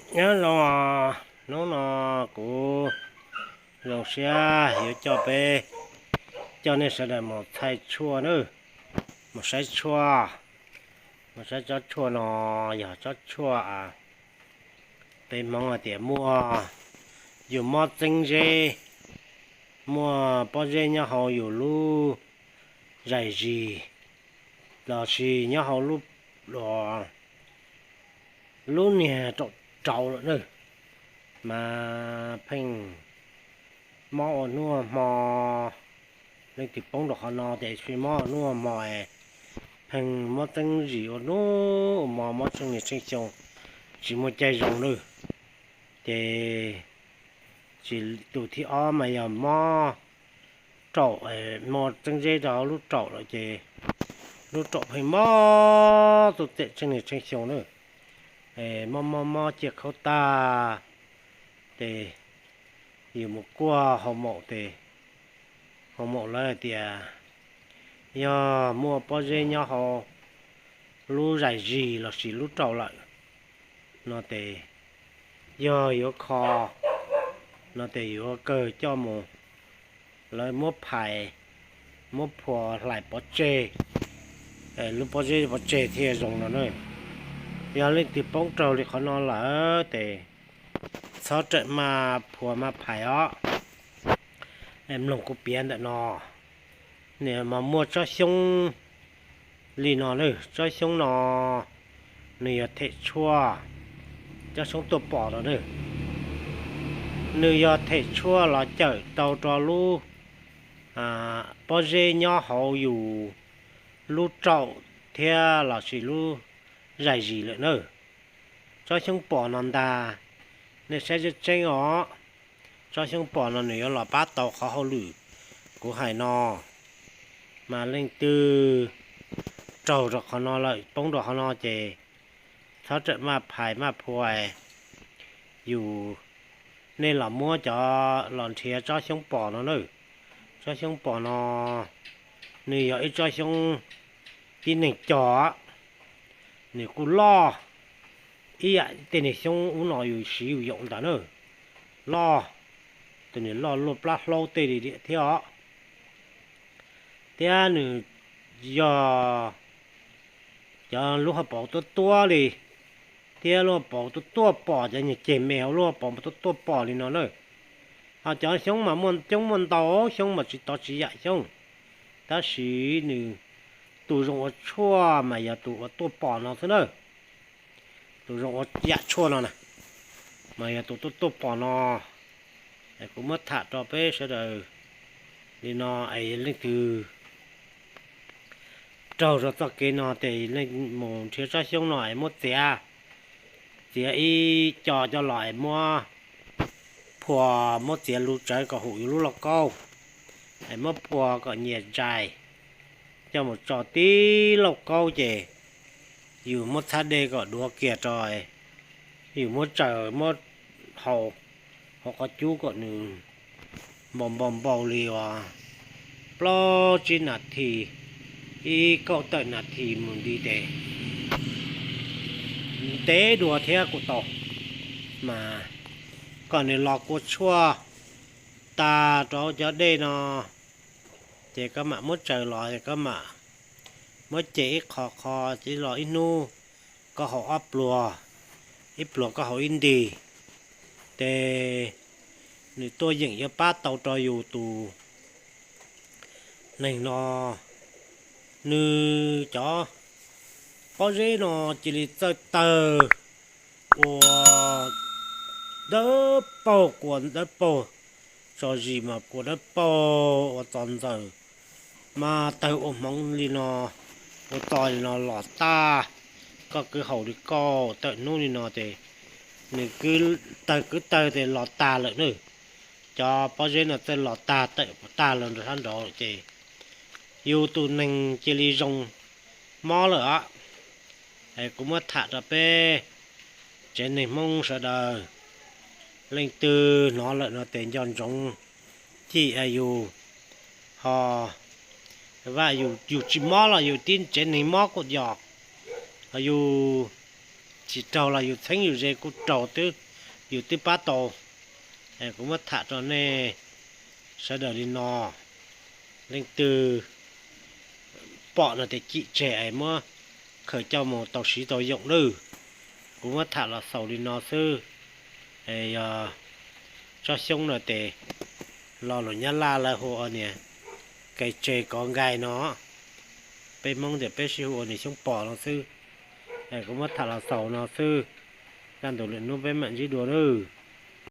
Nyob zoo, hnub no kuv zoo siab yuav coj peb, coj nej sawv daws mus txhais tshuaj nawb, mus saib tshuaj, mus saib tsob tshuaj no yog tsob tshuaj peb Hmoob hais tias muaj, yus mob txeeb zeb, muaj pob zeb nyob hauv yus lub zais zis, los sis nyob hauv lub, lub niag raum rau lawm na, mas pheej mob ua hnub ua hmo. Leej twg poob rau qhov no ces pheej mob ua hnub ua hmo, pheej mob txeeb zis ua hnub ua hmo, mob tsheej niaj tsheej xyoo, tsis muaj caij zoo na. Ces tsis, tus thib ob mas yog mob raum, mob txeeb zeb rau lub raum lawm ces lub raum pheej mob tuaj txeem tsheej niaj tsheej xyoo na. Mob mob mob ciaj khaub tag, ces yus mus kuaj hau maum ces hau maum lawv hais tias yog muaj pob zeb nyob hauv lub zais zis los sis lub raum lawm no ces yog yuav kho no ces yuav kawg coj mus, lawv muab phais, muab phua hlais pov tseg, lub pob zeb pov tseg thiaj zoo no na. Yog leej twg poob raug li qhov no lawm ces txhob rawm maj phua maj phais os. Mloog kuv piav ntawm no, nws mas muaj tsob xyoob li no na, tsob xyoob no nws yog them tshuaj, tsob xyoob tuaj pom no na, nws yog them tshuaj los cawm tau rau lub pob zeb nyob hauv yus lub raum thiab los sis lub zais zis lawm na. Tsob xyoob pom no ntag, nej saib tseeb tseeb os. Tsob xyoob pom no nws yuav los pab tau qhov hauj lwm kuv hais no. Mas leej twg raug rau qhov no lawm, poob rau qhov no ces txhob rawm maj phais maj phua, yus, nej los muab cov, los nrhiav tsob xyoob pom no na. Tsob xyoob pom no nws yog ib tsob xyoob tib neeg cog, nws kuj loj ib yam tej niag xyoob ub no yus siv yus yoom ntawd na. Loj, tus nws loj luaj plab hlaub tej li thiab os. Thiab nws yog cov lub hauv paus tuab tuab li, thiab lub hauv paus tuaj tuaj pom, cov nyuag ceg me hauv lub hauv paus tuaj tuaj pom li no na. Ho cov xyoob mas muaj coob muaj ntau, xyoob mas tsis tov tsis yam xyoob, tab sis nws, tus zoo ua tshuaj mas yog tus uas tuaj pom no xwb na. Tus zoo ua yam tshuaj no na, mas yog tus tuaj tuaj pom no. Kuv muab tham rau peb sawv daws li no, es leej twg raug rau txoj kev no ces mus nrhiav tsob xyoob no es muab txiav, txiav ib co coj los es muab phua, muab txiav lus tsawv kom hum yus lub lauj kaub, es muab phua kom nyias ntsais, coj mus tso tib lauj kaub ces yus muab txhab dej kom duav kiag rau, yus muab tsaws muab haus hauv qhov cub kom nws npau npau npau li uas plaub tsib nas this, ib kaum tawm nas this mus nti tes ntev dua thiab kuj tau. Mas kom nws los kua tshuaj tag rau cov dej no, ces koj mam muab tsaws los, koj mam muab ce ib qho qho, ces los ib hnub koj haus ob pluag, ib pluag koj haus ib nti, ces nws tuaj yeem yuav pab tau rau yus tus neeg no. Nws cov pob zeb no cia li txawj tawg ua dawb paug, kua dawb paug, tso zis mas kua dawb paug ua txo ntxaws, mas tawg ua hmoov li no, ua txo li no los tag. Koj kwv haus li kauj tawm hnub li no ces nws kwv tawg kwv tawg ces los tag lawm na. Cov pob zeb no txawj los tag tawm tag los nrog sab nraud ces yus tus neeg cia li zoo mob lawm os. Kuv muab tham rau peb tsev neeg Hmoob sawv daws, leej twg hnov lawm no ces nco ntsoov cim yus, ho vaj yus tsis mob los yus tib tsev neeg mob kuj yog, ho yus Tsis raug los yus txheeb yus ze kuj raug twb, yus twb pab tau. Kuv muab tham rau nej sawv daws li no, leej twg pom no tes cim tseg es muab khaws coj mus tau siv tau yoom lawm. Kuv muab tham los xaus li no xwb. Yog tsob xyoob no tes lo lus Nyab Laj lawv hu ua niag kais tseg kov nkais no, peb Hmoob tias peb sib hu ua niag xyoob pos no xwb. Kuv muab tham los xaus no xwb, kaj ntug lwm hnub peb mam ntsib dua nawb.